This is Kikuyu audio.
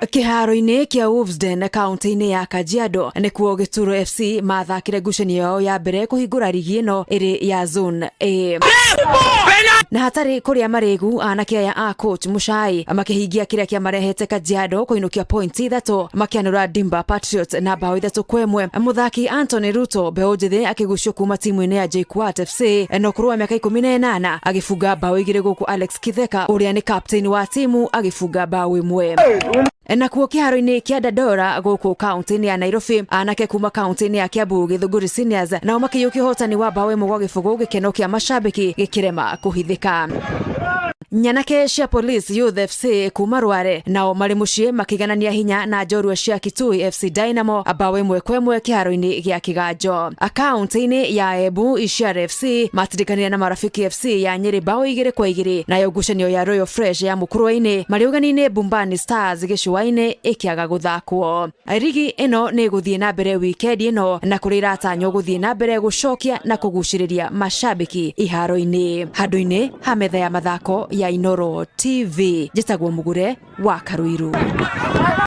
Kĩharo-inĩ kĩa Wolfsden kaunti-inĩ ya Kajiado nĩkuo Gĩturo FC mathakire ngucanio yao ya mbere kũhingũra rigi ĩno ĩrĩ ya Zone A. Na hatarĩ kũrĩa marĩgu, anake aya a coach Muchai makĩhingia kĩrĩa kĩamarehete Kajiado kũinũkia pointi 3 makĩanũra Dimba Patriots na bao 3-1. Mũthaki Anthony Ruto mbeũ njĩthĩ akĩgucio kuma timu-inĩ ya JKUAT FC na ũkũrũ wa mĩaka 18 agĩbunga bao 2 gũkũ Alex Kitheka ũrĩa nĩ captain wa timu agĩbunga bao 1. Nakuo kĩharo-inĩ kĩa Dandora gũkũ kaunti-inĩ ya Nairobi, anake kuma kaunti-inĩ ya Kiambu Githunguri Seniors nao makĩiyũkia ũhotani wa bao 1-0, gĩkeno kĩa mashabiki gĩkĩrema kũhithĩka. Nyanake cia Police Youth FC kuma Rware nao marĩ mũciĩ makĩiganania hinya na njorua cia Kitui FC Dynamo bao 1-1 kĩharo-inĩ gĩa Kĩganjo. Kaunti-inĩ ya Embu, Ishiara FC matindĩkanire na Marafiki FC ya Nyĩrĩ bao 2-2, nayo ngucanio ya Royal Fresh ya Mũkũrwe-inĩ marĩ ũgeni-inĩ Bumbani Stars gĩcũa-inĩ ĩkĩaga gũthakwo. Rigi ĩno nĩ ĩgũthiĩ na mbere wikendi ĩno na kũrĩa iratanywo gũthiĩ na mbere gũcokia na kũgucĩrĩria mashabiki iharo-inĩ. Handũ-inĩ ha metha ya mathako ya Inooro TV, njĩtagwo Mũgure wa Karuiru.